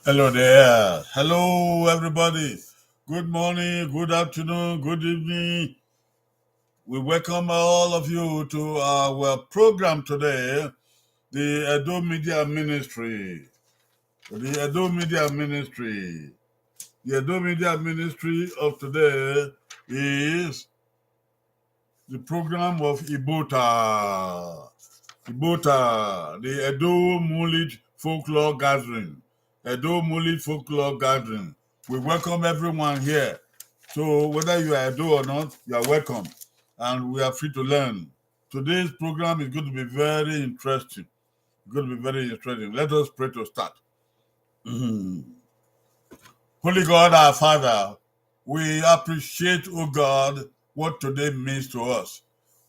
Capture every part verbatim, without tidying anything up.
Hello there. Hello, everybody. Good morning, good afternoon, good evening. We welcome all of you to our program today, the Edo Media Ministry. The Edo Media Ministry. The Edo Media Ministry of today is the program of Ibota. Ibota, the Edo Mulid Folklore Gathering. Edo Mulid Folklore Gathering. We welcome everyone here. So whether you are Edo or not, you are welcome. And we are free to learn. Today's program is going to be very interesting. It's going to be very interesting. Let us pray to start. Holy God, our Father, we appreciate, oh God, what today means to us.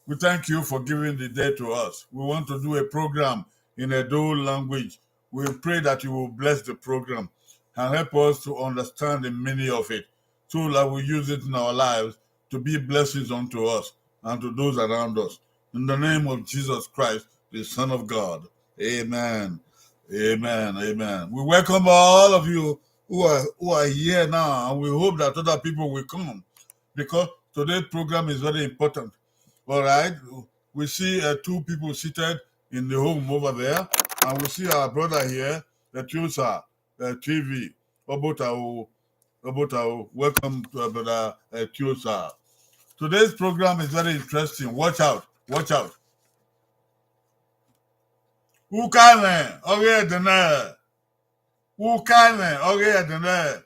We thank you for giving the day to us. We want to do a program in Edo language. We pray that you will bless the program and help us to understand the meaning of it, so that we use it in our lives to be blessings unto us and to those around us. In the name of Jesus Christ, the Son of God. Amen. Amen. Amen. We welcome all of you who are who are here now, and we hope that other people will come, because today's program is very important. All right. We see uh, two people seated in the home over there, and we see our brother here, Etiosa uh, T V. Obota o, Obota o, welcome to our brother Etiosa. Today's program is very interesting. Watch out. Watch out. Ukanẹ ọghe Ẹdẹnẹ. Ukanẹ ọghe Ẹdẹnẹ.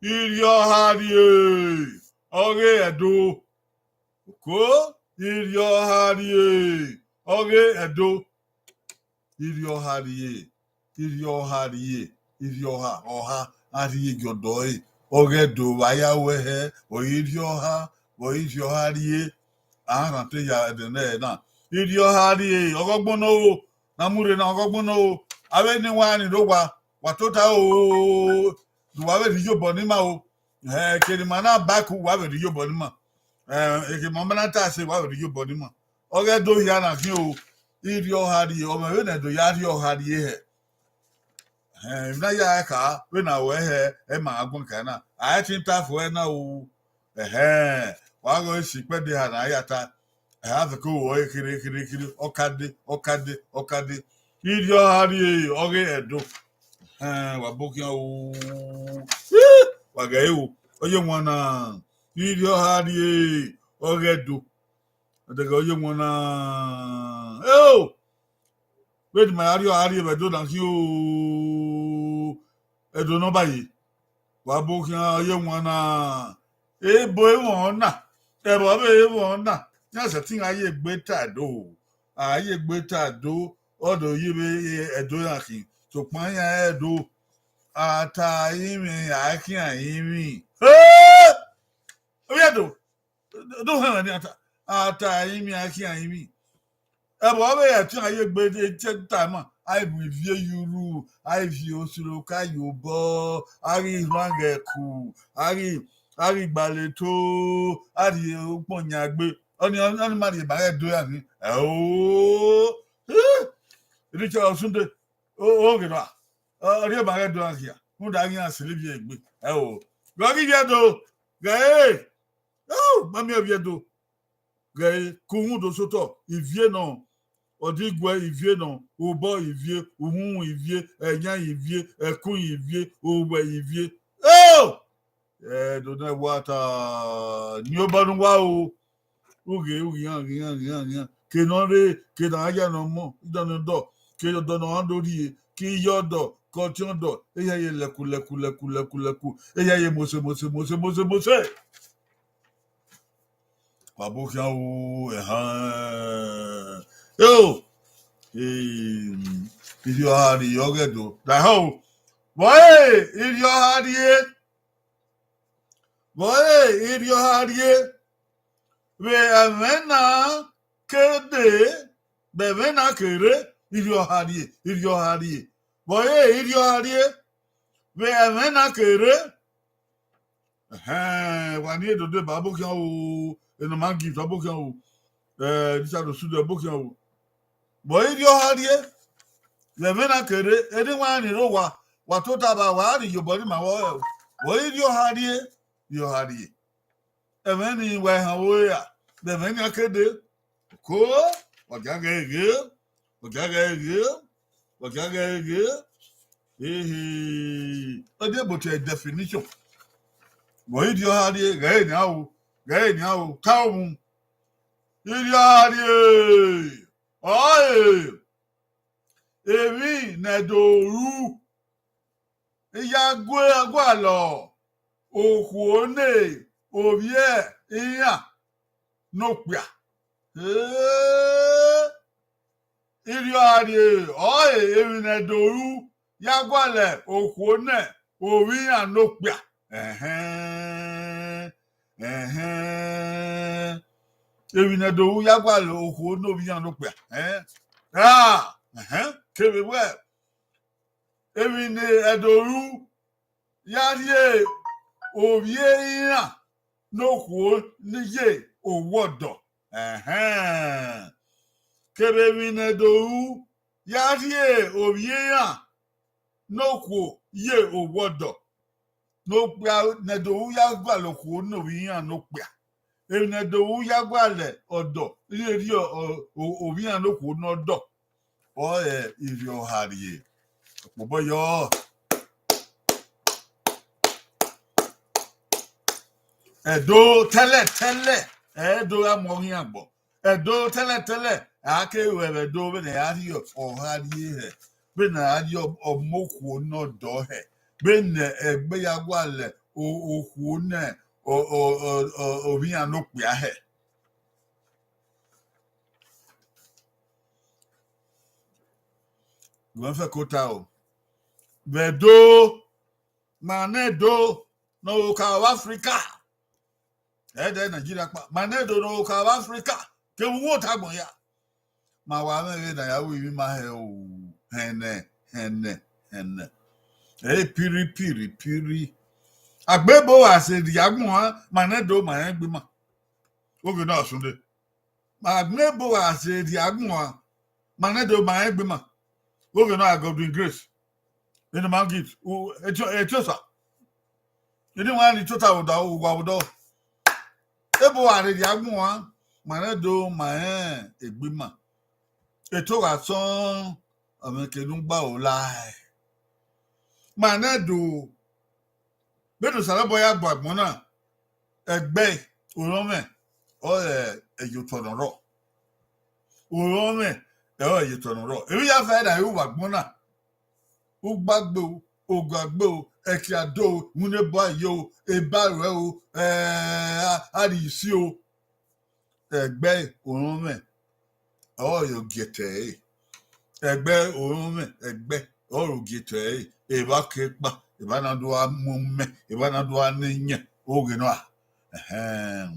Irhiọharie ọghe Ẹdo. Ko, Irhiọharie ọghe Ẹdo. Irhiọharie, Irhiọharie, Irhiọha, ọha, a rhie gie ọdọ ẹre. Ọghe Ẹdo vbe a ya ru ẹhẹ, vbe ọre Irhiọha, vbe ọre Irhiọharie. A rhan te ya Ẹdẹnẹ na. Irhiọharie ọghe ọgbọn nọ o, na mu rre na ọghe ọgbọn nọ o. Avbe eni wa ni rre owa, wa tota o, ne uwa vbe rhie iyobọ ne ima o. Eke ne ima na ba ẹko, uwa vbe rhie iyobọ ne ima. Eke ne ima ma na ta ẹse, uwa vbe rhie iyobọ ne ima. Ọghe Ẹdo hia na khian o, Irhiọharie, ọ mwẹ vbene Ẹdo ya Irhiọharie hẹ. Emwi na ya kha vbene a ru ẹhẹ, ẹ ma gha guan ka na. A i tin ta fo ẹre na o. Ẹhẹn, wa ghe esi ikpẹdẹ eha ne a ya ta. Ẹ, a fẹko ru ẹre kherhe kherhe kherhe, ọ ka de, ọ ka de, ọ ka de. Irhiọharie ọghe Ẹdo. Ẹhẹn, wa bo khian o. Wa ghẹ ẹre o. Ọ ye wan na. Irhiọharie ọghe Ẹdo. Ẹdẹghẹ ọ ye wan na. Eo! Vbene ima ya Irhiọharie vbe Ẹdo na khian o. Ẹdo ne ọ ba ye. Wa bo khian, ọ ye wan na. Ebo emwọ na, ẹvbo vbe emwọ na, iran sẹtin gha ye egbe ta Ẹdo. A ye egbe ta Ẹdo, ọ do ye vbe Ẹdo iran khin, sokpan iran Ẹdo, a ta rinmwi, a khian rinmwi. Ovbi Ẹdo, do hẹnmwẹ nian ta, a ta rinmwi, a khian rinmwi. Ẹvbo vbe ẹtin a ye egbe ta ima, a i mu ivie ye urhu, a i viọ osiro ka ye obọ, a ghi rhan ghẹ ku, a ghi a ghi gbale to, a rhie ukpọn yan egbe. Ọni ọni ma rhie ba ghẹ do ya ni. Ẹo, Richard Osunde, o ghe ra, ọ rhie ba ghẹ do ya khia, rhunmwuda a ghi iran sẹlẹ ivie egbe. Ẹo, ghẹ ghi ivie Ẹdo, ghẹ e, ma miẹn ivie Ẹdo. Ghẹ e, ke uhunmwu do sotọ, ivie nọ, ọdiguẹ ivie nọ, obọ ivie, uhunmwu ivie, ẹyan ivie, ẹkun ivie, owẹ ivie. Eo! Ẹdo ne wa ta, ni obọ ne uwa o. Ughe, ughe iran, ughe iran, ughe iran, ughe iran. Ke ne ọ rre, ke ne a ya ne ọ mọ, idọ ne ọ dọ, ke ọdọ ne ọ do rhie, ke iye ọdọ, ke ọtiẹn ọdọ, ehia ye lẹku, lẹku, lẹku, lẹku, lẹku, ehia ye mose, mose, mose, mose, mose. Wa bo khian o, ẹhan. Eo! Irhiọharie ọghe Ẹdo. Da họn o. Vbe ọre Irhiọharie? Vbe ọre Irhiọharie? Vbe ẹmwẹ na ke dee, vbe ẹmwẹ na ke rre, Irhiọharie, Irhiọharie. Vbe ọre Irhiọharie? Vbe ẹmwẹ na ke rre. Ẹhẹn, wa ni Edo deba, ọbokhian o, Enoma Gift, ọbokhian o, eh, Richard Osude, ọbokhian o. Vbe ọre Irhiọharie? Vbe ẹmwẹ na ke rre, eni wa ni rre owa, Wa tota ba, wa rhie iyobọ ni ma vbọ rẹ o. Vbe ọ i rhie ọha rrie, rhie ọha rrie. Ẹmwẹ ni wa họn vbe ra, vbe ẹmwẹ ni a ke dee. Ko, wa gia ghẹ ghe, wa gia ghẹ ghe, wa gia ghẹ ghe. Ehe, ọ dee but a definition. Vbe ọ i rhie ọha rrie, ghẹ nian o, ghẹ nian o, ka mu. I rhie ọha rrie, ọe, emwi ne ẹdẹ oru ya gue gualọ okhuo ne ovbi iran ne okpia. Ee, I rhie ọha rrie, ọe emwi ne ẹdẹ oru ya gualọ okhuo ne ovbi iran ne okpia. Ẹhẹn, ẹhẹn. Emwi ne ẹdẹ oru ya gualọ okhuo ne ovbi iran ne okpia. Ẹhẹn. Ra, ẹhẹn, kevbe wẹ, emwi ne ẹdẹ oru ya rhie ovbi iran ne okhuo ne ye owa ọdọ. Ẹhẹn. Kevbe emwi ne ẹdẹ oru ya rhie ovbi iran ne okhuo ye owa ọdọ. Ne okpia, ne ẹdẹ oru ya gualọ okhuo ne ovbi iran ne okpia. Emwi ne ẹdẹ oru ya gualọ ọdọ, rhie rhie ọ, ọ, ovbi iran ne okhuo ne ọdọ. Ọe I rhie ọha rrie. Ọkpobọ yọ. Ẹdo tẹlẹ tẹlẹ, ẹdo gha mu ọghe iran gbọ. Ẹdo tẹlẹ tẹlẹ, a ke ru ẹmwẹ do vbene a rhie ọha rrie hẹ, vbene a rhie ọmọ okhuo ne ọdọ hẹ, vbene ẹgbẹ ya gualọ o-, okhuo ne o-, o-, o-, o-, ovbi iran ne okpia hẹ. Wẹ fẹ kota o. Vbe Ẹdo, ma nẹ Ẹdo ne ọ rre okaro vbe Africa. Ẹdẹ Nigeria kpa, ma nẹ Ẹdo ne ọ rre okaro vbe Africa. Kevbe uwu ota agbọn hia. Ma wa mwẹ vbene a ya ru emwi ma hẹ o, hẹnẹ, hẹnẹ, hẹnẹ. Ẹ i piri, piri, piri. Agbọn ebo wa sẹ rhie agbọn, ma nẹ Ẹdo, ma rẹn egbe ima. Oghẹ na ọ sunu. Ma agbọn ebo wa sẹ rhie agbọn, ma nẹ Ẹdo, ma rẹn egbe ima. Oghẹ na Godwin Grace. Ene ma git, u, etio-, etiosa. Ene wa ni tota vbe odọ, uwa vbe odọ. Ebo wa rhie rhie agbọn, ma nẹ Ẹdo, ma rẹn egbe ima. Eto gha sọn, ọmọ ke ne u gba o la hẹ. Ma nẹ Ẹdo, vbene Osanobua ya bu agbọn na, ẹgbẹ orọnmwẹ ọrọre ẹyotọ ne ọ rrọọ. Orọnmwẹ ọrọre ẹyotọ ne ọ rrọọ. Emwi ya fa ẹre ru vbe agbọn na. Ugbagbe o, ogagbe o, ẹkiado o, iwinna ebo aye o, ebaruẹ o, eh, a-, arisi o. Ẹgbẹ orọnmwẹ ọrọre ogiẹtẹ ẹre. Ẹgbẹ orọnmwẹ, ẹgbẹ ọrọre ogiẹtẹ ẹre. Evba ke kpa, evba na do gha mu mẹ, evba na do gha ne yẹn, oghẹ nọ a. Ẹhẹn.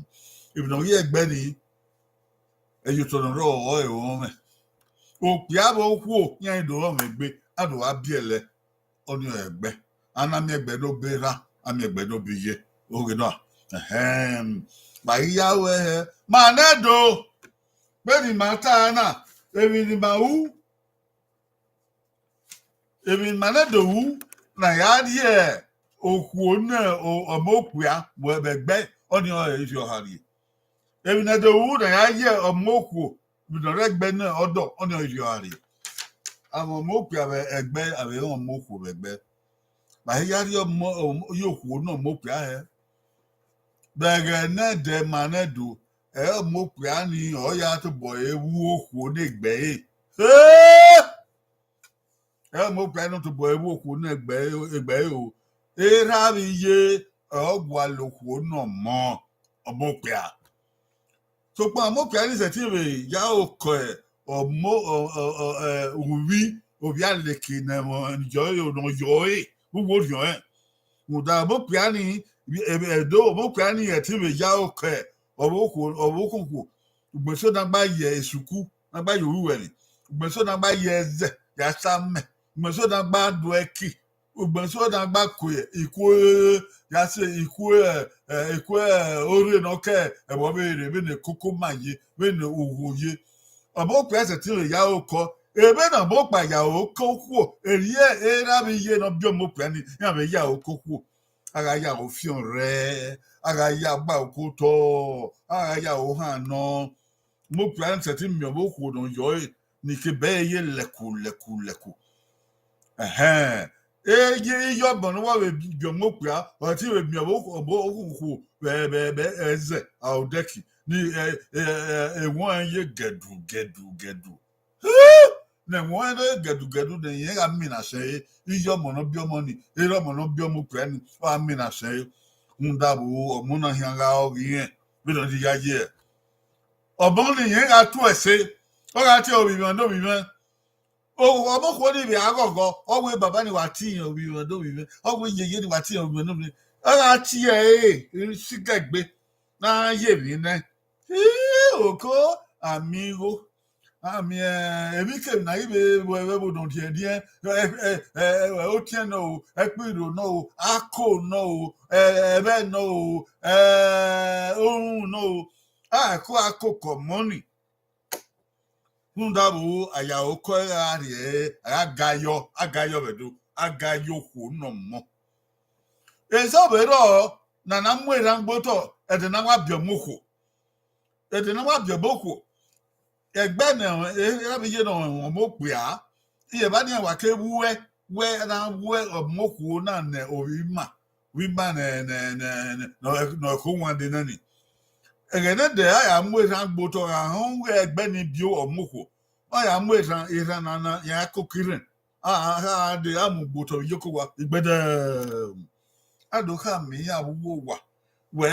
Emwi ne ọ ghi ẹgbẹ ni, ẹyotọ ne ọ rrọọ ọrọre orọnmwẹ. Okpia vbe okhuo, iran do rọnmwẹ egbe, a do gha biẹlẹ, ọnii ọre ẹgbẹ. A na miẹn ẹgbẹ ne obọ erha, a miẹn ẹgbẹ ne obọ iye, oghẹ nọ a. Ẹhẹn. Wa ghi ya ru ẹre hẹ, ma nẹ Ẹdo, vbene ima ta na, emwi ne ima ru, emwi ne ima nẹ Ẹdo ru, ne a ya rhie okhuo ne o-, ọmọ okpia vbe ẹgbẹ, ọnii ọre I rhie ọha rrie. Emwi ne Ẹdo ru, ne a ya rhie ọmọ okhuo vbene ọ rre ẹgbẹ ne ọdọ, ọnii ọre I rhie ọha rrie. Avbe ọmọ okpia vbe ẹgbẹ, avbe ọmọ okhuo vbe ẹgbẹ. Ma he ya rhie ọmọ, ọmọ, ye okhuo ne ọmọ okpia hẹ. Vbe ẹghẹ ne Ẹdo ma nẹ Ẹdo, ẹ ọmọ okpia ni, ọ ya tobọ ẹre vbe okhuo ne egbe ẹre. Ee! Ẹ ọmọ okpia ni tobọ ẹre vbe okhuo ne egbe ẹre, egbe ẹre o. Erha vbe iye, ọ gualọ okhuo ne ọmọ, ọmọ okpia. Sokpan ọmọ okpia ni sẹtin vbe ya okọ ọmọ, ọ, ọ, ọ, ẹ, uvbi, ovbi Aleke ne ẹmwẹ ne yọ ẹre, ne ọ yọ ẹre, vbe uwu orhiọn ẹn. Rhunmwuda ọmọ okpia ni, ẹ, ẹ, Ẹdo, ọmọ okpia ni sẹtin vbe ya okọ ọvbokhuo, ọvbokhuo, ugbẹn eso na gba ye esuku, na gba ye oruwẹ ni, ugbẹn eso na gba ye ẹzẹ ya sa amẹ, ugbẹn eso na gba do ẹki, ugbẹn eso na gba kue ikue, ya se ikue, ẹ, ikue, ẹ, orre ne ọ ke ẹvbo vbe rre, vbene koko ma ye, vbene uho ye. Ọmọ okpia sẹtin vbe ya okọ, Ebe na ọmọ okpia ya oko okhuo, erriọ erha vbe iye ne ọ biẹ ọmọ okpia ni, iran vbe ya oko okhuo. A gha ya oko fian rẹ, a gha ya gba oko otọ, a gha ya oko ohan nọ. Ọmọ okpia ni sẹtin miẹn ọvbokhuo ne ọ yọ ẹre, ne ikebe ẹre ye lẹku lẹku lẹku. Ẹhẹn, eye iyobọ ne uwa vbe biẹ ọmọ okpia, ọ te vbe miẹn ọvbokhuo vbe vbe vbe ẹzẹ aodẹki, ni ẹwẹn ye gẹdu gẹdu gẹdu. Ne ẹwẹn ne gẹdu gẹdu ne irẹn gha mina sẹ ẹre, iye ọmọ ne ọ biẹ ọmọ ni, erha ọmọ ne ọ biẹ ọmọ okpia ni, ọ gha mina sẹ ẹre. Rhunmwuda vbe ọmọ na khian gha ọghe irẹn vbene ọ ya ye. Ọmọ ni irẹn gha tu ẹse, ọ gha tie ovbi mwẹ ne ovbi mwẹ. Ọvbokhuo ni vbe a ghọghọ, ọ wẹ baba ni wa tie ovbi mwẹ ne ovbi mwẹ, ọ wẹ yeye ni wa tie ovbi mwẹ ne ovbi mwẹ. Ọ gha tie ẹre, sigẹgbe, ne a ye emwi nẹ. Oko, a miẹn igho, a miẹn emwi kemwi ne a ghi vbe ru ẹvbo ne ọ diẹndiẹn, otiẹn nọ o, ẹkpirro nọ o, ako nọ o, ẹvbẹ nọ o, orhunmwu nọ o, a ko a koko ọmọ ni. Rhunmwuda vbe a ya oko ẹre gha rhie ẹre, a gha ga yọ, a ga yọ vbe Ẹdo, a ga yọ okhuo ne ọmọ. Esọ vbe rrọọ ne a na mu erhan gbe otọ, ẹdẹ ne a wa biẹ ọmọ okhuo. Ẹdẹ ne a wa biẹ ọmọ okhuo. Ẹgbẹe ne erha vbe iye ne ọmọ okpia, iye evba nian wa ke vbuẹ, wẹ na vbuẹ ọmọ okhuo na ne ovbi ima, ovbi ima ne ne ne ne ne ọ ẹko wan dee nẹ ni. Ẹghẹ ne ẹdẹ a ya mu erhan gbe otọ, gha họn ughẹ ẹgbẹe ni biẹ ọmọ okhuo, ọ ya mu erhan, erhan na na ya koko irẹn, a a a de a mu gbe otọ vbe iyeke owa igbẹdẹ. A do khama iran vbe uwu owa wẹ,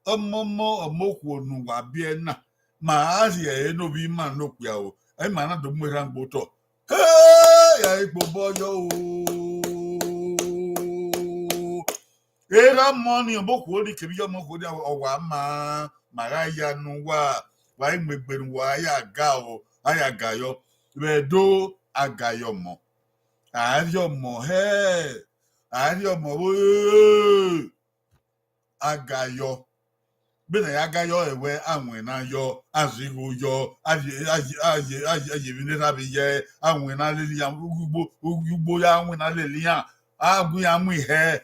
ọmọmọ ọmọ okhuo ne uwa biẹ na, ma a rhie ẹre ne ovbi ima ne okpia o, ima na do mu erhan gbe otọ. He, ya ikpobọ yọ o. Erha ọmọ ni, ọmọ okhuo ni kevbe iye ọmọ okhuo ni, ọ wa ma, ma gha ya ne uwa, wa i mu egbe ne uwa ya ga o, a ya ga yọ. Vbe Ẹdo, a ga yọ ọmọ. A rhie ọmọ hẹ, a rhie ọmọ vbe, a ga yọ. Vbene a ya ga yọ ẹre wẹ, a winna yọ, a zẹ igho yọ, a ye, a ye, a ye, a ye, a ye emwi ne erha vbe ye, a winna lele iran, ugbo, ugbo ya winna lele iran, a gu iran mu ihẹ,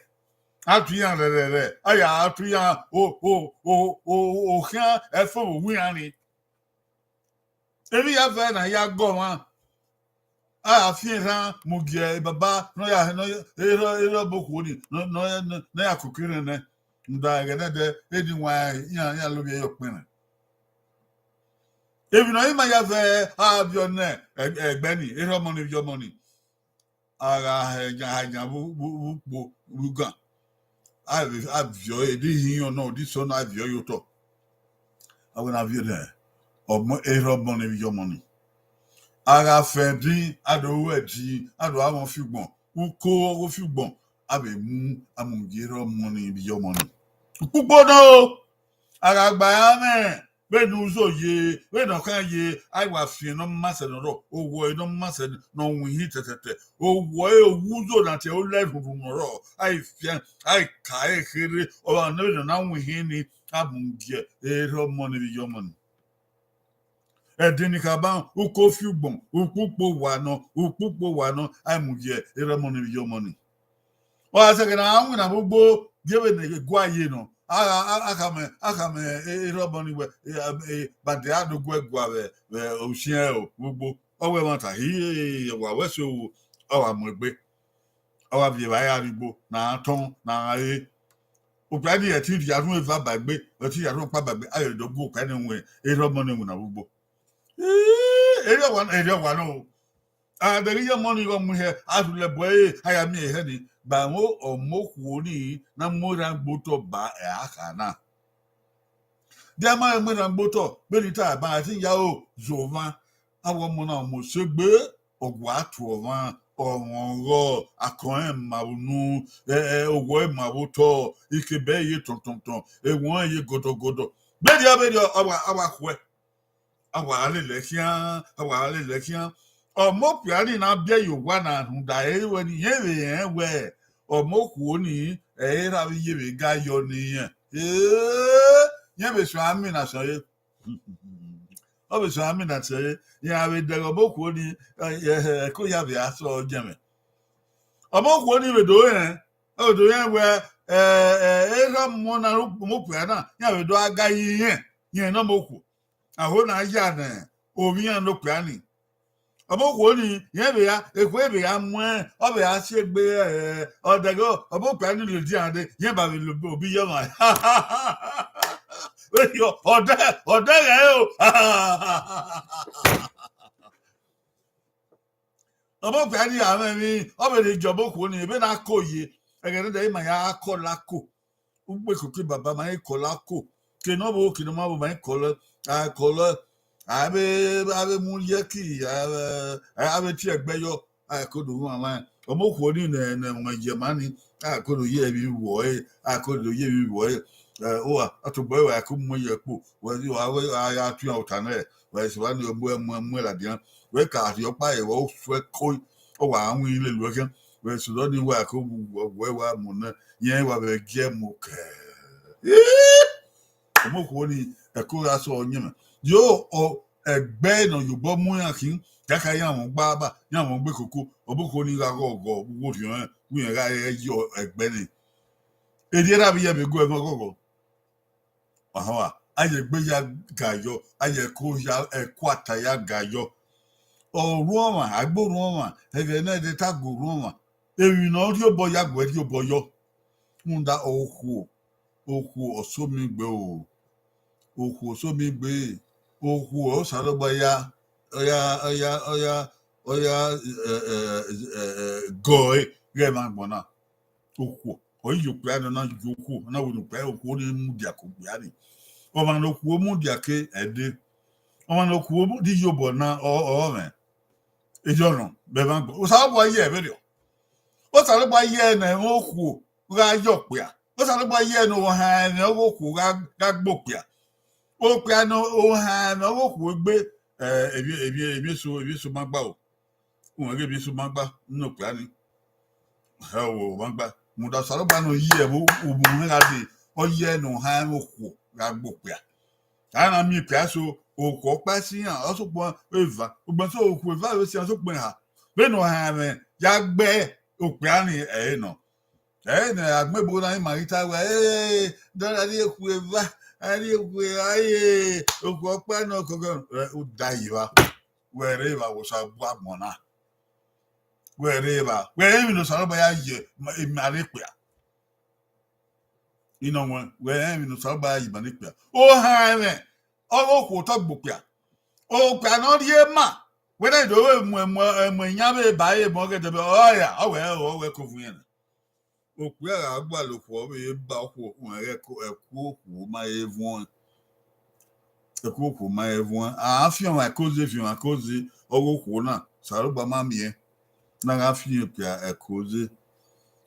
a tu iran rẹrẹrẹ, a ya tu iran o, o, o, o, okhian ẹfo vbe owa iran ni. Emwi ya vẹ ne a ya ga ọmwa, a ya fian erhan mu gie baba ne ọ ya, ne ọ ya, erha, erha ọbokhuo ni, ne ọ, ne ọ, ne ọ ya koko irẹn nẹ. Rhunmwuda ẹghẹ nẹdẹ, eni wan iran, iran lovbiẹ yọ ọkpẹnrẹn. Emwi ne ọ i ma ya vẹ, a viọ ne ẹgbẹe ni, erha ọmọ ni, ivbi ọmọ ni. A gha hẹ yan, ha yan vbe, vbe, vbe ukpo, vbe ugan. A vbe, a viọ ẹre, de ihiọn nọ, de isọn nọ, a viọ ẹre ye otọ. A wẹ ne a viọ nẹ, ọmọ, erha ọmọ ni, ivbi ọmọ ni. A gha fẹ ẹdin, a do ru ẹdin, a do gha mwẹ ọfiugbọn, uko ọghe ọfiugbọn, a vbe mu, a mu gie erha ọmọ ni, ivbi ọmọ ni. Ukpukpo nọ o, a gha gba iran mwẹ, vbene uzo ye, vbene ọ khian ye, a i wa fian ne ọ ma sẹ ne ọ rrọọ, owọ ẹre ne ọ ma sẹ ne ọ winhin tẹtẹtẹ, owọ ẹre, owọ uzo na tie olẹ rhurhu ne ọ rrọọ, a i fian, a i ka ẹre kherhe, ọmwa ne vbene ọ na winhin ni, a mu gie erha ọmọ ni, ivbi ọmọ ni. Ẹdin ni khama, uko ọfiugbọn, ukpukpo owa nọ, ukpukpo owa nọ, a i mu gie erha ọmọ ni, ivbi ọmọ ni. Ọ gha sẹ ẹghẹ ne a winna vbe ugbo, gie vbene gua ye nọ, a gha, a, a khama, a khama erha ọmọ ni wẹ, e, e, bade a do guẹ gua vbe, vbe usiẹn ẹro vbe ugbo. Ọ wẹ ẹmwata, hi, wa wẹ so, ọ wa mu egbe. Ọ wa viọ evbare a rrie ugbo, ne a tọn, ne a re. Okpia ni ẹ te rhie arhunmwu eva ba egbe, ẹ te rhie arhunmwu ọkpa ba egbe, a vbe do gu okpia ni winna, erha ọmọ ni winna vbe ugbo. Erriọ wa, erriọ wa nọ o. A dẹghe iye ọmọ ni ghe ọ mu ihẹ, a rhulẹ bu ẹre, a ya miẹn ihẹ ni. Ba ẹmwẹ ọmọ okhuo ni na mu erhan gbe otọ ba ẹ a kha na. Dia ma mu erhan gbe otọ, vbene I ta ba, a te ya ro zẹ omwa. Avbe ọmọ na mu osegbe, ọ wa tu ọmwa, ọ mwẹ ọghọ, akọn rẹn ma vbe unu, ẹ, ẹ, owọ ẹre ma vbe otọ, ikebe ẹre ye tọntọntọn, ewẹn ẹre ye gọdọgọdọ. Vberriọ, vberriọ, a wa, a wa khuẹ. A wa lele khian, a wa lele khian. Ọmọ okpia ni na biẹ ye owa na rhunmwuda ẹre wẹ ne irẹn vbe rẹn wẹ, ọmọ okhuo ni, ẹ i ra vbe iye vbe ga yọ ne irẹn. Ee, irẹn vbe suẹn amẹ na sẹ ọre. Ọ vbe sẹ a mina sẹ ẹre, iran vbe dẹghe ọmọ okhuo ni, ẹko ya vbe a sẹ ọyẹnmwẹ. Ọmọ okhuo ni vbe do rẹn, ọ vbe do rẹn wẹ, erha ọmọ na, ọmọ okpia na, iran vbe do a ga yi irẹn, irẹn ne ọmọ okhuo. Aho na ya ne ovbi iran ne okpia ni. Ọmọ okhuo ni, irẹn vbe ya, ekhue vbe ya muẹn, ọ vbe a si egbe, ọdẹghe ọmọ okpia ni lele iran dee, irẹn ba vbe lo obi ye ọmwa. Ọdẹ, ọdẹ ghẹ o. Ọmọ okpia ni a mwẹ emwi, ọ vbe rhe gie ọmọ okhuo ni, ebe na ko ye, ẹghẹ ne ima ya kọla ko. Ugbe koko baba ma i kọla ko. Ke ne ọ vbo, ke ne ọ ma vbo ma i kọlọ, a kọlọ, a vbe, a vbe mu ye ki, a vbe tie ẹgbẹ yọ, a ko do ru amwa. Ọmọ okhuo ni ne, ne ẹmwẹ ye ma ni, a ko do ye emwi vbe ọre, a ko do ye emwi vbe ọre. Ẹ, uwa, a tobọ ẹre, a ko mu ye kpo, wẹ, a ya tu iran ota nẹ, wẹ, sẹ wa ni mu, mu, mu ladian, wẹ ka rhie ọkpa ẹre, wẹ, o suẹ ko, ọ wa winna lele uẹ khian, wẹ, sẹ ni wa ko, wẹ, wa mu nẹ, irẹn wa vbe gie mu kẹ. Ọmọ okhuo ni, ẹko gha sẹ ọyẹnmwẹ. Yo, ọ, ẹgbẹ ne ọ ye obọ mu iran khin, kaka iran mwẹ ọgba ba, iran mwẹ ọgba koko, ọmọ okhuo ni gha ghọghọ, wo rhiọn, wẹ irẹn gha re ye ẹgbẹ ni. Erriẹ na vbe ye vbe gu ẹmwẹ ọghọghọ. Ọhọn, a ye egbe ya ga yọ, a ye ẹko ya, ẹko ata ya ga yọ. Ọ ru ọmwa, a gbe orhu ọmwa, ẹghẹ ne ẹdẹ ta gu orhu ọmwa. Emwi ne ọ rhie obọ ya gu ẹre rhie obọ yọ. Rhunmwuda okhuo, okhuo ọ so miẹn egbe o. Okhuo ọ so miẹn egbe, okhuo Osanobua ya, ọ ya, ọ ya, ọ ya, ọ ya, ẹ, ẹ, ẹ, ẹ, gọ ẹre ghẹ emwa agbọn na. Okhuo, ọ i ye okpia nọ na ye okhuo, ọ na wẹ ne okpia, okhuo ni mudia ke okpia ni. Ọmwa ne okhuo mudia ke ẹdẹ, ọmwa ne okhuo mu-, di ye obọ na, ọ, ọ mwẹ. Erriọ nọ, vbe emwa agbọn. Osanobua ye vberriọ. Osanobua ye ne ẹmwẹ okhuo gha ye okpia. Osanobua ye ne ohan ẹmwẹ ọghe okhuo gha, gha gbe okpia. Okpia ne ohan ẹmwẹ ọghe okhuo egbe, ẹ, emwi, emwi, emwi eso, emwi eso ma gba o. Uwẹ ghe emwi eso ma gba, ne okpia ni. Hẹ o, ma gba. Rhunmwuda Osanobua ne ọ ye ẹmwẹ uwẹ gha dee, ọ ye ne ohan ẹmwẹ okhuo gha gbe okpia. A na miẹn okpia eso, okhuo ọkpa si iran, ọ sokpan eva. Ugbẹn so okhuo eva vbe si iran sokpan eha. Vbene ohan ẹmwẹ ya gbe okpia ni ẹre nọ. Ẹre ne a gbẹn ebo na ima ghi ta wẹẹ, "Ee, dọlọ a rhie okhuo eva, a rhie okhuo eva, ee, okhuo ọkpa nọ kọkọ." Ẹ, u da yi evba. Wẹ rre evba, wẹ Osanobua agbọn na. Wẹ rre evba. Wẹ rẹn emwi ne Osanobua ya ye ima ne okpia. Inọwẹn, wẹ rẹn emwi ne Osanobua ya ye ima ne okpia. Ohan ẹmwẹ, ọghe okhuo otọ gbe okpia. Okpia ne ọ rhie ma, wẹ na do vbe mu, mu, mu iyan vbe ba ẹre mọ ghe dẹbẹ, ọ ya, ọ wẹ, ọ wẹ ko vu irẹn na. Okpia gha gualọ okhuo, ọ vbe ba okhuo, ẹko, ẹko okhuo ma he vuọn. Ẹko okhuo ma he vuọn. A fian ọmwa ẹko ze, fian ọmwa ẹko ze, ọghe okhuo na, Osanobua ma miẹn. Na gha fian okpia ẹko ze.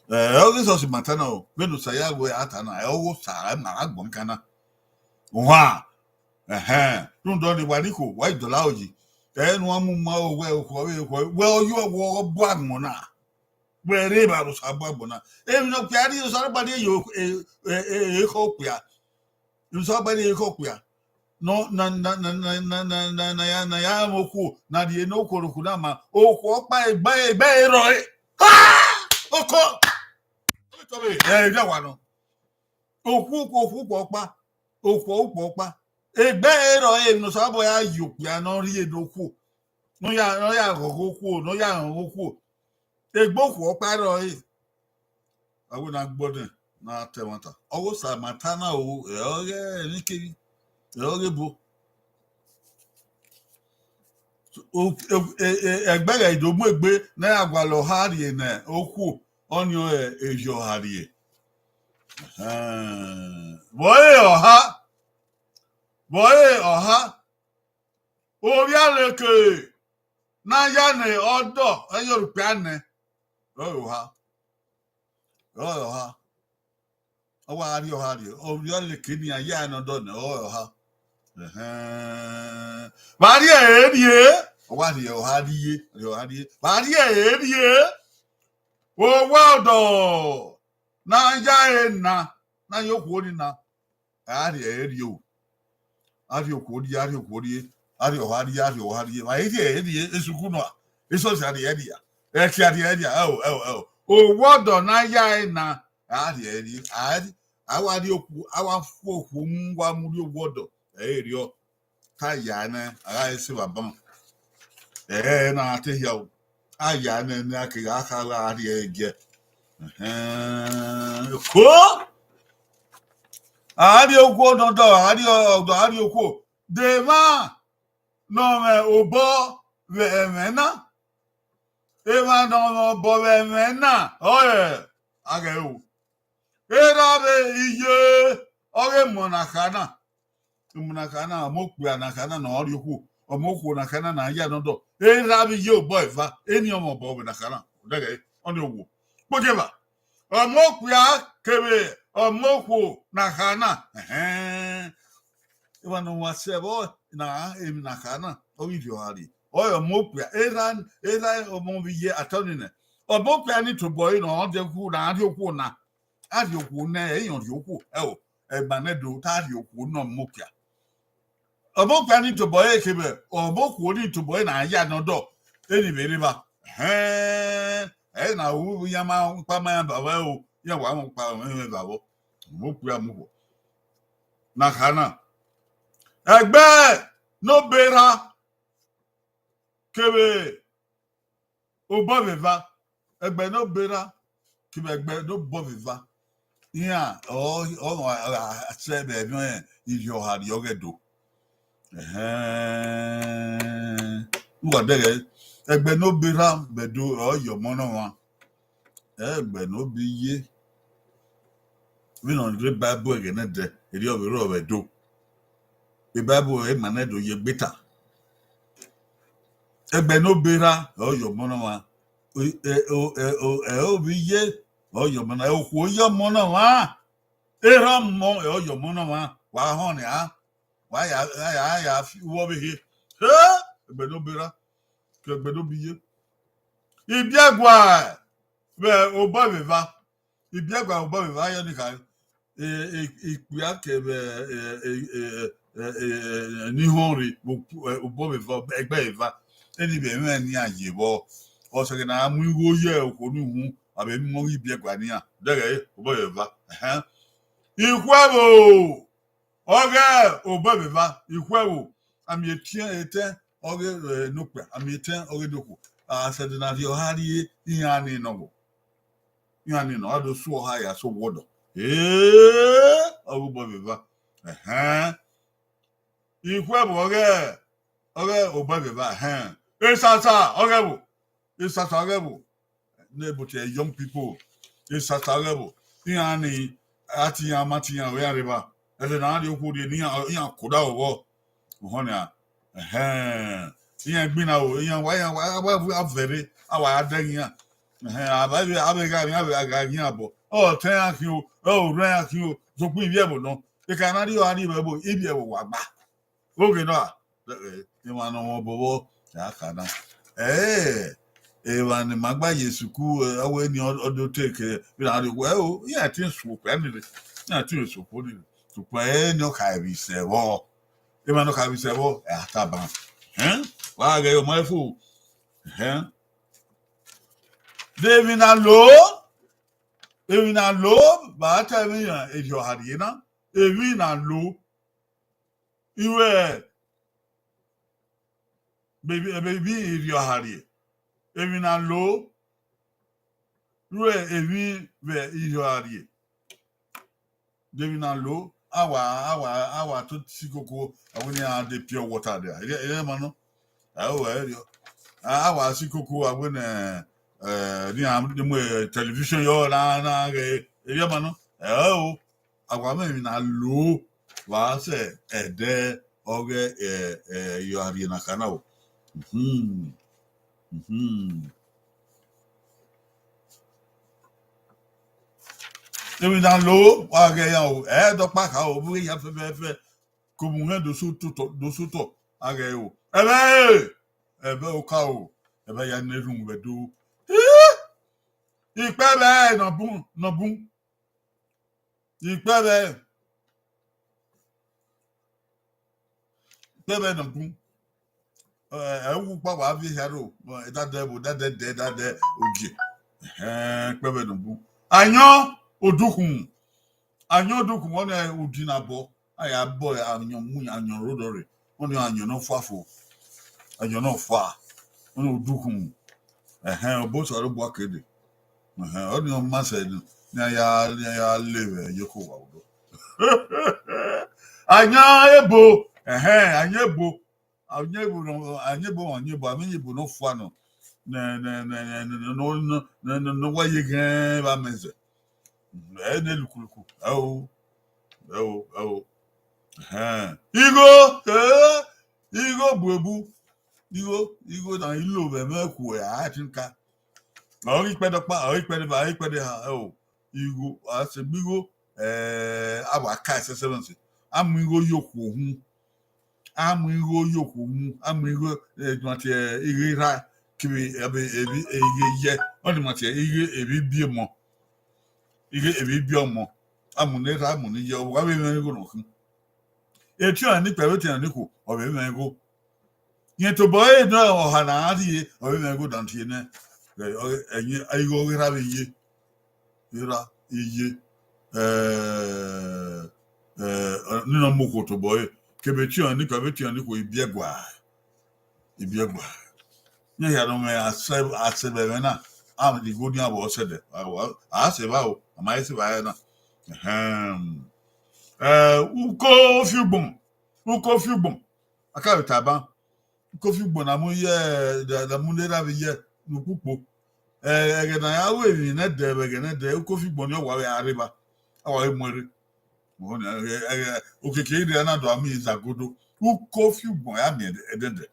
Ẹ, ọ ghi sọsi ma ta na o, vbene Osa ya wẹ a ta na, ẹ, ọghe Osa, ẹ ma gha gbọn kan na. Ohan, ẹhẹn, rhunmwuda ọnii wa rhie ikhuo, wa i dọlọ aro yi. Ẹ ne uwa mu ma owẹ okhuo, ọvbe okhuo, wẹ ọ yọ wẹ ọ bu agbọn na. Wẹ rre evba ne Osanobua agbọn na. Emwi ne okpia rhie, Osanobua rhie ye o-, e, e, e, ekhọe okpia. Osanobua rhie ekhọe okpia. Nọ, na, na ya, na ya mwẹ okhuo, na rhie ne okhuo rokhu na ma. Okhuo ọkpa egbe, egbe ẹre rrọọ re. Ha! Oko! Ẹ, ẹ wa nọ. Okhuo, okhuo, okhuo ukpọ ọkpa. Okhuo ukpọ ọkpa. Egbe ẹre rrọọ re emwi ne Osanobua ya ye okpia ne ọ rhie ne okhuo. Ne ọ ya, ne ọ ya ghọghọ okhuo, ne ọ ya rọnrọn okhuo. Egbe okhuo ọkpa rrọọ re. A wẹ ne a gbọdẹn, ne a ta ẹmwata. Ọghe Osa ma ta na o, ẹ ọghe ẹmwẹ kevbe, ẹ ọghe ebo. O, e, e, e, ẹgbẹghẹ i do mu egbe ne a ya gualọ ọha rhie ne okhuo, ọnii ọre erriọ ọha rhie. Ẹhẹn. Vbe ọre ọha, vbe ọre ọha, ovbi Aleke ne a ya ne ọdọ, ẹ i ye okpia nẹ, ọre ọha. Ọre ọha. Ọ wa rhie ọha rhie. Ovbi Aleke ne iran ya ne ọdọ nẹ, ọre ọha. Ẹhẹn. Vbe a rhie ẹre rhie, ọ wa rhie ọha rhie, rhie ọha rhie. Vbe a rhie ẹre rhie, owa ọdọ ne a ya ẹre na, ne a ya okhuo ni na, a rhie ẹre rhie o. A rhie okhuo rhie, a rhie okhuo rhie. Arhiọha rrie, arhiọha rrie, ma i rhie ẹre rrie, esuku nọ, esọsi a rhie ẹre rria, ẹki a rhie ẹre rria, ẹo, ẹo, ẹo. Owa ọdọ ne a ya ẹre na, a rhie ẹre rrie, a rhie, a wa rrie okhuo, a wa fu okhuo mu, wa mu rrie owa ọdọ, ẹ i rriọ. Te a ya nẹ, a gha re sẹ evba ban. Ẹ na te hia o. A ya nẹ, ne a kegha kha gha rrie ẹre giẹ. Ẹhẹn, ko. A rrie okhuo nọ dọ, a rrie ọdọ, a rrie okhuo. De emwa ne ọ mwẹ obọ vbe ẹmwẹ na, emwa ne ọ mwẹ obọ vbe ẹmwẹ na, ọre a ghẹ ru. Erha vbe iye ọghe emọ ne a kha na, emọ ne a kha na, ọmọ okpia ne a kha na ne ọ rrie okhuo, ọmọ okhuo ne a kha na ne a ya nọ dọ, erha vbe iye obọ eva, eni ọmọ obọ vbe ne a kha na, odẹghẹ ọnii owo. Kpokeva, ọmọ okpia kevbe ọmọ okhuo ne a kha na, ẹhẹn. Emwa ne ọ wa sẹ vbọ na, emwi ne a kha na, ọ ghi rhiọha rrie. Ọre ọmọ okpia, erha, erha ọmọ vbe iye atọ nene. Ọmọ okpia ni tobọ ẹre ne ọ rrie okhuo na, a rrie okhuo na, a rrie okhuo nẹ, ẹ i rẹn rrie okhuo, ẹo, ẹgba nẹ do, te a rrie okhuo ne ọmọ okpia. Ọmọ okpia ni tobọ ẹre kevbe ọmọ okhuo ni tobọ ẹre ne a ya nọ dọ, eni vbe rre evba. Ẹhẹn, ẹre na ru iran ma kpa ma iran vbe avọ ẹo, iran wa mu kpa mwẹ vbe avọ. Ọmọ okpia mu vbọ. Ne a kha na. Ẹgbẹ ne ọ be erha kevbe obọ vbe eva, ẹgbẹ ne ọ be erha kevbe ẹgbẹ ne obọ vbe eva. Iran ọ, ọ, ọ, a sẹ vbe ẹmwẹ irhiọha rrie ọghẹ do. Ẹhẹn. Uwa dẹghẹ, ẹgbẹ ne ọ be erha vbe do, ọ ye ọmọ ne ọmwa. Ẹgbẹ ne ọ be iye. Vbene ọ rre Bible ẹghẹ nẹdẹ, erriọ vbe rrọọ vbe do. Bible ẹre ma nẹ do ye egbe ta. Ẹgbẹ ne ọ be erha, ọ ye ọmọ ne ọmwa. Ẹ, ẹ, o, ẹ, o, ẹ, ovbi iye, ọ ye ọmọ na, okhuo ye ọmọ ne ọmwa. Erha ọmọ, ẹ, ọ ye ọmọ ne ọmwa. Wa họn nia, wa ya, ya, ya, ya fi uwu ọvbehe. He, ẹgbẹ ne ọ be erha, ke ẹgbẹ ne ọ be iye. Ibiẹgua vbe obọ vbe eva. Ibiẹgua vbe obọ vbe eva yọ ni khare. E, e, ikpia kevbe, e, e, e, e, e, e, ni họn rre, obọ vbe eva, ẹgbẹ eva. Eni vbe mwẹ ne iran ye vbọ. Ọ sẹ ghe ne a mu igho ye okhuo ni uhunmwu, a vbe mu ọghe ibiẹgua ne iran. Dẹghẹ obọ vbe eva. Ẹhẹn. Ikhuẹvbo ọghe obọ vbe eva, ikhuẹvbo, a miẹn etiẹn etẹn ọghe, eh, ne okpia, a miẹn etẹn ọghe ne okhuo. A sẹ ẹdẹ ne a rhiọha rrie, iran ni nọ vbo. Iran ni nọ, a do su ọha ya sẹ owa ọdọ. Ee, ọghe obọ vbe eva. Ẹhẹn. Ikhuẹvbo ọghe, ọghe obọ vbe eva, ẹhẹn. Esasa ọghe vbo, esasa ọghe vbo. Ne but, eh, young people, esasa ọghe vbo. Iran ni, a te iran, a ma te iran, iran rre evba. Ẹdẹ ne a rrie okhuo rrie ne iran, iran koda vbọ. Uhọn nia. Ẹhẹn. Iran gbinna o, iran wa, iran wa, wa, wa vẹrre, a wa ya dẹghe iran. Ẹhẹn, a vbe, a vbe gha, a vbe gha ghe iran obọ. Ọ tẹn iran khian o, ọ rre iran khian o, sokpan ivbi ẹvbo nọ. Eka na rrie, a rrie vbe ẹvbo, ivbi ẹvbo wa gba. Oghẹ nọ, emwa ne ọ mwẹ obọ vbọ, a kha na. Ẹ, emwa ne ma gba ye sukuru, ẹ, ọ wẹ ni ọ, ọ do te ke, vbe na rrie wẹ o, iran te su okpia ni rre, iran te su okhuo ni rre. Sokpan ẹ ni ọ kha vbe sẹ vbọ. Emwa ne ọ kha vbe sẹ vbọ, ẹ, a taba. Ẹn? Wa ghẹ ye ọmọ ẹre fo. Ẹhẹn. De emwi na lo, emwi na lo, vbe a ta emwi iran, erriọ ọha rrie na, emwi na lo. Iwẹ, vbe, vbe, vbe erriọ ọha rrie, emwi na lo, ru emwi vbe erriọ ọha rrie. De emwi na lo, a wa, a wa, a wa to si koko, a wẹ ne iran de pure water dia. Ẹ, ẹ ma nọ. Ẹ o, ẹ rriọ. A, a wa si koko, a wẹ ne, eh, ne iran mu, eh, television yọ na, na ghe, ẹ ma nọ. Ẹ o, a wa mwẹ emwi na lo, wa sẹ ẹdẹ ọghe, eh, eh, erriọ ọha rrie na kha na o. Mhm. Mhm. Emwi na lo, wa ghẹ ya o, ẹ dọkpa kha o, vbe ya fẹfẹfẹ, ko mu hẹn do sotọ, do sotọ, a ghẹ o. Ẹvbo, ẹvbo oka o, ẹvbo ya ne erhunmwu vbe do. Ikpẹvbe nọ bun, nọ bun. Ikpẹvbe, ikpẹvbe nọ bun. Ẹ, ẹ wu kpa wa viọ hia ro, dadẹ vbo, dadẹ dẹ, dadẹ ogie. Ẹhẹn, kpẹvbẹ ne ọ bu. Ayọn odukhunmwu. Ayọn odukhunmwu, ọnii ẹ udi na bọ. A ya bọ ayọn mu, ayọn rhodọ rre. Ọnii ayọn ne ọ fua fo. Ayọn ne ọ fua. Ọnii odukhunmwu. Ẹhẹn, obọ Osanobua kede. Ẹhẹn, ọnii ọ ma sẹ ne, ne a ya, ne a ya le vbe ẹyoko wa odọ. Ayọn ebo. Ẹhẹn, ayọn ebo. Ayọn ebo nọ, ayọn ebo, ayọn ebo, avbe ayọn ebo ne ọ fua nọ. Ne, ne, ne, ne, ne, ne, ne, ne, ne, ne, ne, ne, ne, wa ye ghẹn vbe amẹ zẹ. Ẹ ne lukuluku. Ẹ o. Ẹ o, ẹ o. Ẹhẹn. Igho, eh, igho bu ebu. Igho, igho na i lo vbe ẹmwẹ khuẹ, a tin ka. Ọ ghi kpẹdẹ ọkpa, ọ ghi kpẹdẹ eva, ọ ghi kpẹdẹ eha, ẹ o. Igho, a sẹ gbe igho, eh, a wa ka ẹsẹsẹ nọ sẹ. A mu igho ye okhuo uhunmwu. A mu igho ye okhuo uhunmwu, a mu igho, eh, ma tie igho erha, kevbe, ebe, ebi, igho iyẹ, ọ ni ma tie igho ebibiẹ ọmọ. Igho ebibiẹ ọmọ. A mu ne erha, a mu ne iyẹ, ọ wa vbe mwẹ igho nọ khin. Etiọnrẹn ne ikpia vbe etiọnrẹn ne ikhuo, ọ vbe mwẹ igho. Rẹn tobọ ẹre ne ọha na rrie, ọ vbe mwẹ igho dan tie nẹ. Ẹ, ọ, ẹyin, igho ọghe erha vbe iye. Erha, iye, eh, eh, ne ọ mu okhuo tobọ ẹre. Kevbe etiọnrẹn ne ikpia vbe etiọnrẹn ne ikhuo ibiẹgua. Ibiẹgua. Iran hia ne ọ mwẹ asẹ, asẹ vbe ẹmwẹ na, a mwẹ igho ne iran vbọ sẹdẹ. A, a, a sẹ evba o, a ma he sẹ evba ẹre na. Ẹhẹn. Eh, uko fi ugbọn, uko fi ugbọn. A ka vbe tama. Uko fi ugbọn na mu ye, da, da mu ne erha vbe iye ne ukpukpo. Ẹ, ẹghẹ ne a ya ru emwi nẹdẹ vbe ẹghẹ nẹdẹ, uko fi ugbọn ni ọ wa vbe a rre evba, a wa vbe mu ẹre. Okiekie rre na do a miẹn izagodo. Uko fi ugbọn ya miẹn ẹdẹdẹ.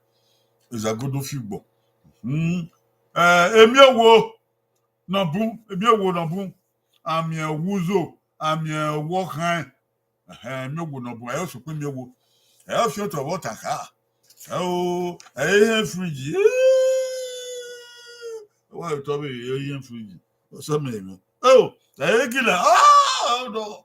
Izagodo fi ugbọn. Hmm. Eh, emiọwo nọ bun, emiọwo nọ bun. A miẹn ọwuzo, a miẹn ọwọkhan. Ẹhẹn, emiọwo nọ bun, ẹ i sokpan emiọwo. Ẹ i fiotọ vbe ọta kha. Ẹ o, ẹ i hẹn fridge. Ẹ wa otọ vbe ẹ i hẹn fridge. Ọsẹ mẹ mwẹ. Ẹ o, ẹ i gila. Ah, ọdọ.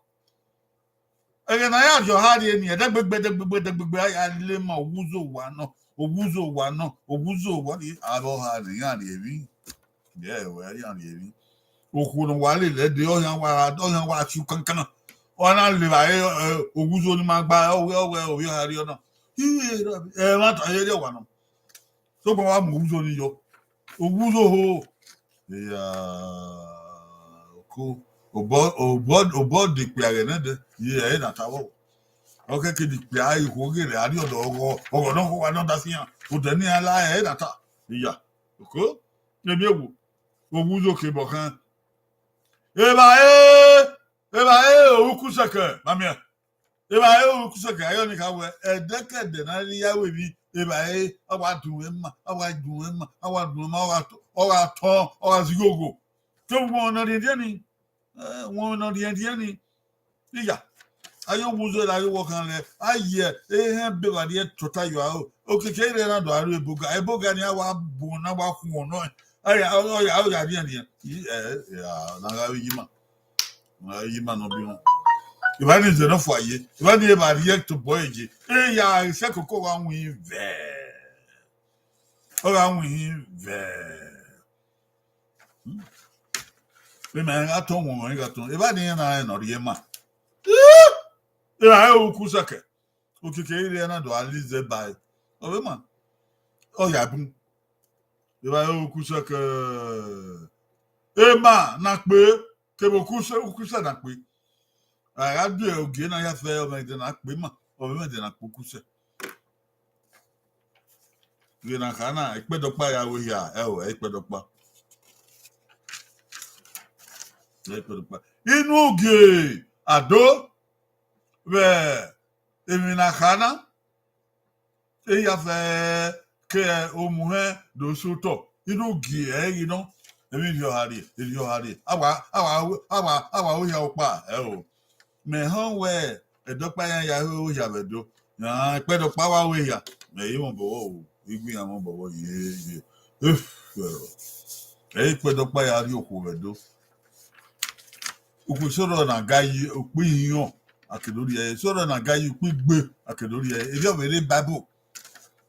Ẹghẹ ne a ya rhie ọha rrie ni, ẹdẹgbegbe, ẹdẹgbegbe, ẹdẹgbegbe, a ya le ma owuzo owa nọ, owuzo owa nọ, owuzo owa ni, a rhie ọha rrie, iran rrie emwi. Yẹ, wẹ, iran rrie emwi. Okhuo ne wa lele ẹdẹ, ọ yan wa, ọ yan wa tie ukankan. Ọ na le vba, ẹ, ẹ, owuzo ni ma gba, ọ wẹ, ọ wẹ, ovbi ọha rrie ọna. Ẹ, ẹmwata ye rrie owa nọ. Sokpan wa mu owuzo ni yọ. Owuzo ho. Iya, oko. Obọ, obọ, obọ de ikpia ghẹ nẹdẹ. Ye, ẹ na ta vbọ. Ọ kẹke de ikpia ikhuo ghe rẹ, a rhie ọdọ ọghọ, ọghọ nọ kho wa nọ da fian. Odẹ ni a la ẹ na ta. Iya, oko. Emiọwo. Owuzo ke bọ khan. Evba e, evba e, oruku sẹkẹ, ma miẹn. Evba e, oruku sẹkẹ, ayọ ni kha wẹ, ẹdẹkẹdẹ ne a rhie ya ru emwi, evba e, a wa dun ẹre ma, a wa dun ẹre ma, a wa dun ẹre ma, ọ gha tọn, ọ gha tọn, ọ gha zighi ogho. Te wọn ne ọ rhiẹnrhiẹn ni, ẹ, wọn ne ọ rhiẹnrhiẹn ni. Iya, a yo wu zẹ, a yo wọ khan lẹ, a ye ehẹn be vba rhie tota yọ aro. Okiekie rre na do aro eboga, eboga ni a wa bu na wa khuọn nọ, a ya, ọ ya, ọ ya rhiẹnrhiẹn. Ẹ, ya, na gha vbe yi ima. Ima nọ bi wọn. Evba ni zẹ nọ fua ye. Evba ni evba rhie tobọ ye. E ya sẹ koko gha win vẹ. Ọ gha win vẹ. Ima gha tọn wọn, ima gha tọn. Evba ni na rẹn nọ rhie ma. Evba e oruku sẹkẹ. Okiekie rre na do a li zẹ ba e. Ọ vbe ma. Ọ ya bun. Evba e oruku sẹkẹ. Ema na kpe. Kevbe okusẹ, okusẹ na kpe. A gha die ogie na ya fẹ, ọ mwẹ ẹdẹ na kpe ma, ọ mwẹ ẹdẹ na kpe okusẹ. Vbe na kha na, ikpẹdọkpa ya ru ehia, ẹ o, ẹ ikpẹdọkpa. Ẹ ikpẹdọkpa. Inu ogie, Ado, vbe emwi na kha na, ehia fẹ ke omuhẹn do sẹ otọ, inu gie ẹre ghi nọ, emwi rhie ọha rrie, rhie ọha rrie. A wa, a wa, a wa, a wa ru ehia ọkpa, ẹ o. Mẹ họn wẹ ẹdọkpa iran ya ru ehia vbe Ẹdo. Yan ikpẹdọkpa wa ru ehia, mẹ i mwẹ obọ vbọ o, I gbe iran mwẹ obọ vbọ ye, ye. Ẹ i ikpẹdọkpa ya rhie okhuo vbe Ẹdo. Ukpo isorọ na ga yi ukpo ihiọn, a ke do rhie ẹre. Isorọ na ga yi ukpo igbe, a ke do rhie ẹre. Erriọ vbe rre Bible.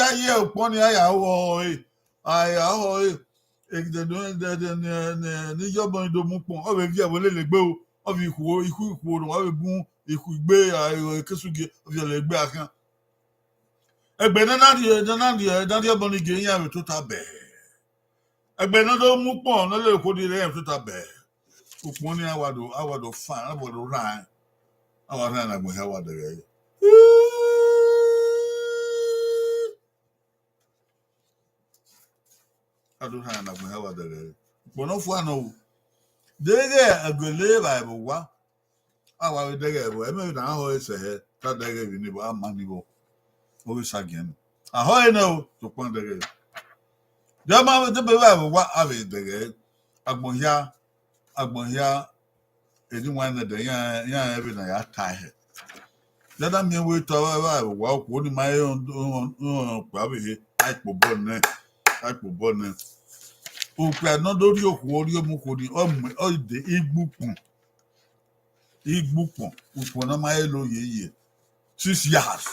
ya ye ukpọn ni, a ya họe, a ya họe. Egidẹ ne, ne, ne, ne, ne iyọbọ ni do mu ukpọn, ọ vbe viẹ vbe lele egbe o, ọ vbe ikhuo, ikhuo, ikhuo ne ọ vbe bun, ikhuo igbe, a, ekesugie, ọ viẹ lele egbe a khian. Ẹgbẹe ne a na rhie, ne a na rhie, ne a rhie ọbọ ni gie iran vbe tota bẹẹ. Ẹgbẹe ne ọ do mu ukpọn, ne ọ lele okhuo ni rre iran vbe tota bẹẹ. Ukpọn ni a wa do, a wa do fan, a wa do rhan, a wa rhan ne agbọn hia wa dẹghẹ. A do rhan ne agbọn hia wa dẹghẹ. Ukpọn ne ọ fua nọ o. Deghẹ a gele evbare vbe owa, a wa vbe dẹghẹ vbọ, ẹmwẹ vbe ne a họe sẹ hẹ, te a dẹghẹ vbe ni vbọ, a ma ni vbọ. Ọ vbe sa giẹn nẹ. A họe nẹ o, sokpan dẹghẹ. De ma vbe debe evbare vbe owa, a vbe dẹghẹ. Agbọn hia, agbọn hia, eni wan nẹdẹ, iran, iran rẹn vbene a ya tae hẹ. Ya da miẹn wẹẹ te ọ vbe evbare vbe owa, okhuo ni ma he rọnrọn okpia vbe ehe, a i kpe obọ nẹ, a i kpe obọ nẹ. Okpia ne ọ do rhie okhuo, rhie ọmọ okhuo ni, ọ mu, ọ i de igbukpọn. Igbukpọn, ukpọn ne ọ ma he lo yeye. Six years.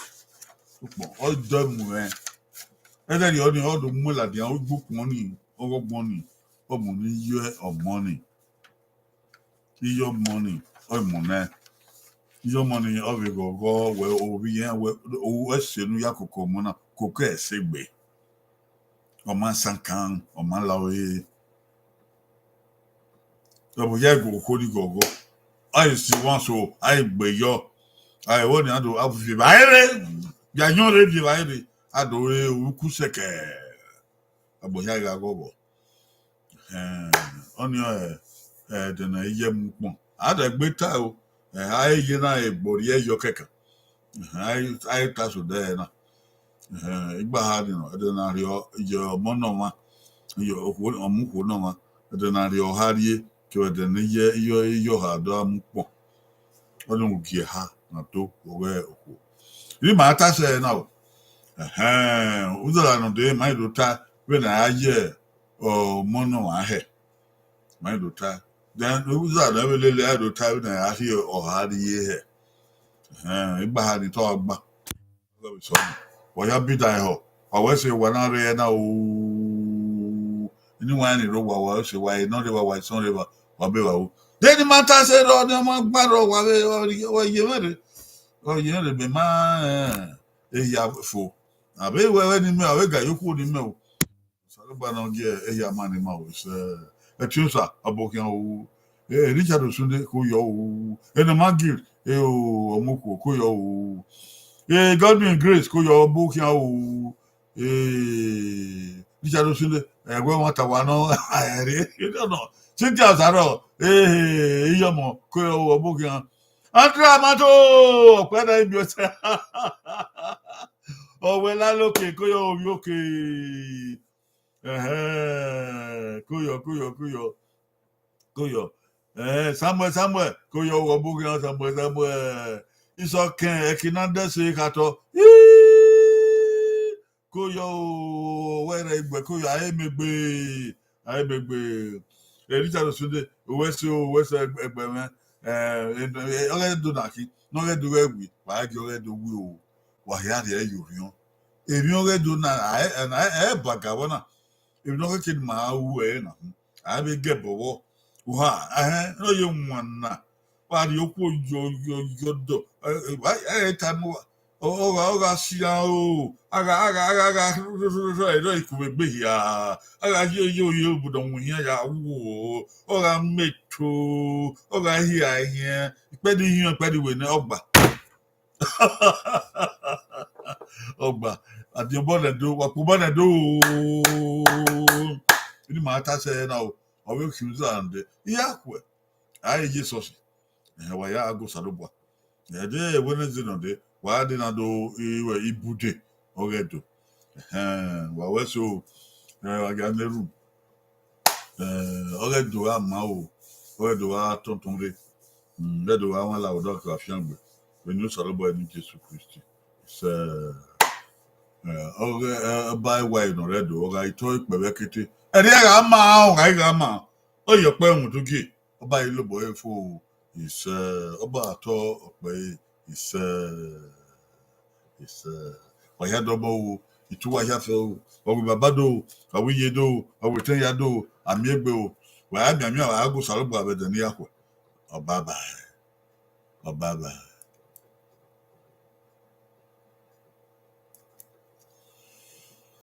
Ukpọn, ọ i dọ mu rẹn. Ẹghẹ rriọ ni, ọ do mu ladian, igbukpọn ni, ọghọgbọn ni, ọ mu ni ye ọmọ ni. Iye ọmọ ni, ọ i mu nẹ. Iye ọmọ ni, ọ vbe ghọghọ, wẹ ovbi iran, wẹ, o, ẹse ne u ya koko ọmọ na, koko ẹse gbe. Ọ ma sankan, ọ ma la ore. Ọ vbe ya gu okhuo ni ghọghọ. a i si wan so, a i gbe yọ, a i vbọ ni a do a viọ evbare, ya yọn rre viọ evbare, a do re uku sẹkẹ, agbọn hia gha ghọghọ. Ẹhẹn, ọnii ọre ẹdẹ ne a i ye mu ukpọn. A dẹ gbe ta o, ẹhẹn, a i ye na egbọrriẹ yọ kẹkan. Ẹhẹn, a i, a i ta so dẹ na. Ẹhẹn, igbaha ni nọ, ẹdẹ ne a rhie ọ ye ọmọ ne ọmwa, ye okhuo, ọmọ ukhuo ne ọmwa, ẹdẹ ne a rhie ọha rrie, kevbe ẹdẹ ne iye, iye, iye ọha do a mu ukpọn. Ọnii ugie eha na do vbe ọghe okhuo. Iri ma ta sẹ na o. Ẹhẹn, uzara nọ dee, ma i do ta vbene a ya ye ọmọ ne ọmwa hẹ. Ma i do ta. Then uzara nọ vbe lele a do ta vbene a rhie ọha rrie hẹ. Ẹhẹn, igbaha ni tọ gba. Wa ya bi dan ehọ, wa wẹ sẹ wa na rre na o. Eni wa ni rre owa, wa sẹ wa, eni ọ rre evba, wa isọn rre evba, wa be vba o. Then ma ta sẹ rọ ne ọ ma gba rọ, wa vbe, wa ye mwẹ rre. Wa ye mwẹ rre, mẹ ma, eh, ehia fo. A vbe wẹ, wẹ ne imẹ, a vbe ga ye okhuo ne imẹ o. Osanobua ne ọ gie ehia ma ne ima o, sẹ. Ẹtiọnsa, ọbokhian o. Eh, Richard Osunde, ko yọ o. Enọmagil, eh, o, ọmọ okhuo, ko yọ o. Eh, Godwin Grace, ko yọ ọbokhian o. Eh, Richard Osunde, ẹwẹ wan ta wa nọ, ẹre, nọ. Cynthia Osaro, eh, iyọmọ, ko yọ o, ọbokhian. Andra Mato, ọkpẹ na ibiọsẹ. Ọwẹ la loke, ko yọ ovbi oke. Ẹhẹn, ko yọ, ko yọ, ko yọ, ko yọ. Ẹhẹn, Samuel, Samuel, ko yọ, ọbokhian Samuel, Samuel. Isọkẹn, ẹki na dẹse khatọ. Ii, ko yọ o, wẹ rẹ egbe, ko yọ, a i mẹ egbe, a i mẹ egbe. Eh, Richard Osunde, owẹ sẹ o, owẹ sẹ ẹgbẹ mwẹ. Eh, ọ ghẹ do na khin, ne ọ ghẹ do ghẹ wi, wa ghẹ gie ọ ghẹ do wi o, wa hia rhie ẹre ye orhiọn. Emwi ọghe do na, a, a, a, a ba ga vbọ na. Emwi ne ọ ghẹ kene ma ru ẹre na, a vbe gẹ ẹbọ vbọ. Uha, ẹhẹn, ne ọ ye wan na, wa rhie okhuo yọ, yọ, yọ dọ. Ẹ, ẹ, ẹ, ẹ, ta mu, ọ, ọ gha, ọ gha sian o, a gha, a gha, a gha, a gha, rọ, rọ, rọ, rọ, rọ, ikuvbe egbe hia, a gha ye, ye, ye obodo ọwẹn hia ya wo, ọ gha mẹ eto, ọ gha hia ẹhiẹn, ikpẹdẹ ihiọn, ikpẹdẹ iwene, ọ gba. Ọ gba, a diọn obọ nẹ do, wa kpe obọ nẹ do. Eni ma ta sẹ na o, ọ vbe khian uza nde, I ya khuẹ, a i ye esọsi. Ẹhẹn, wa ya gha gu Osanobua. Ẹdẹ Wednesday nọ de, wa de na do iruẹ ibude, ọ ghẹ do. Ẹhẹn, wa wẹ so, ẹ, wa gia ne ru. Eh, ọ ghẹ do gha ma o, ọ ghẹ do gha tọntọn rre. Mm, ghẹ do gha wan la odọ ke wa fiangbe. Vbene Osanobua ni Jesu Kristi. Sẹ, eh, ọ ghẹ, eh, ba ẹwae nọ rre do, ọ gha i tọ ikpẹvbẹ kete. Ẹre a gha ma, ọ gha i gha ma. Ọ ye ọkpẹ rhunmwuda ugie, ọ ba i lobọ ẹre fo, isẹ, ọ ba tọ ọkpẹ ẹre, isẹ, isẹ. Wa hia dọbọ o, itu wa hia fẹ o, wa wẹ baba do, wa wẹ iye do, wa wẹ etẹn hia do, a miẹn egbe o. Wa ya mianmian, wa ya gu Osanobua vbe ẹdẹ ne I ya khuẹ. Ọ bye bye. Ọ bye bye.